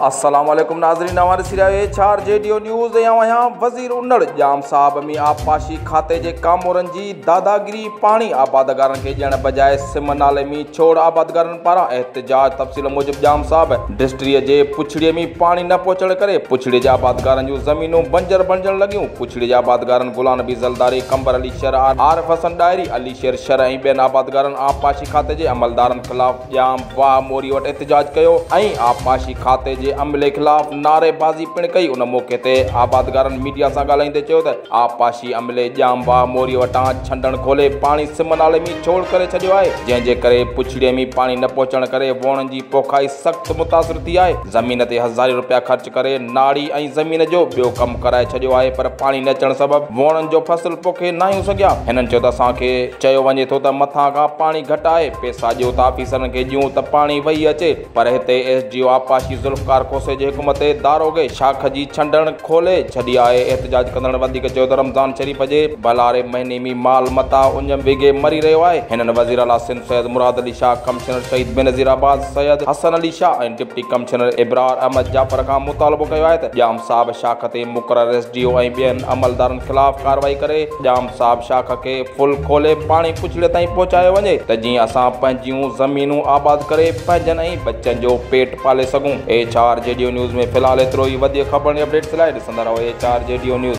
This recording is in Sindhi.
السلام عليڪم ناظرين اوهان ڏسي رهيا آهيو H R G D O news ۽ آئون آهيان وزير انڙ ڄام صاحب ۾ آبپاشي کاتي جي ڪامورن جي داداگيري پاڻي آبادگارن کي ڏيڻ بجاء سم نالي ۾ ڇوڙ آبادگارن پاران احتجاج تفصيل موجب ڄام صاحب ڊسٽري جي پڇڙي ۾ پاڻي نه پهچڻ ڪري پڇڙي جي آبادگارن جون زمينون بنجر بڻجڻ لڳيون پڇڙي جي آبادگارن غلام نبي زلداري قمبر علي شر عارف حسن ڏاهري علي شير شر ۽ ٻين آبادگارن آبپاشي کاتي جي عملدارن خلاف ڄام واهه موري وٽ احتجاج ڪيو ۽ آبپاشي کاتي جي عملي خلاف نعريبازي پڻ ڪئي ان موقعي تي آبادگارن ميڊيا سان ڳالهائيندي چيو ته آبپاشي عملي ڄام واهه موري وٽان ڇنڊڻ کولي پاڻي سم نالي ۾ ڇوڙ ڪري ڇڏيو آهي جنهن جي ڪري پڇڙي ۾ پاڻي نه پهچڻ ڪري ووڻن جي پوکائي سخت متاثر ٿي آهي زمين تي هزارين رپيا خرچ ڪري ناڙي ۽ زمين جو ٻيو ڪم ڪرائي ڇڏيو آهي پر پاڻي نه اچڻ سبب ووڻن جو فصل پوکي ناهيون سگهيا. هنن چيو ته اسان کي چيو وڃي ٿو ته مٿان کان پاڻي گهٽ آهي، پئسا ڏيو ته آفيسرن کي ڏيون ته پاڻي وهي اچي پر هتي ايس ڊي او آبپاشي ذوالفقار کوسي جي حڪم تي داروغي شاخ جي ڇنڊڻ کولي ڇڏي آهي. احتجاج ڪندڙن وڌيڪ چيو ته رمضان شريف جي ڀلاري مهيني ۾ مال متاع اڃ وگهي مري رهيو آهي. هنن وزيراعليٰ سنڌ سيد مراد علي شاهه، ڪمشنر شهيد بينظيرآباد سيد حسن علي شاهه ۽ ڊپٽي ڪمشنر ابرار احمد جعفر کان مطالبو ڪيو آهي ته ڄام صاحب شاخ تي مقرر ايس ڊي او ۽ ٻين عملدارن خلاف ڪارروائي ڪري ڄام صاحب شاخ کي فل کولي پاڻي پڇڙي تائين پهچايو وڃي ته جيئن اسان پنهنجيون زمينون آباد ڪري پنهنجن ۽ ٻچن جو پيٽ پالي سگهون. H R G D O news ۾ في الحال ايترو ئي وڌيڪ خبرن ۽ اپڊيٽس لاء ڏسندا رهو H R G D O news.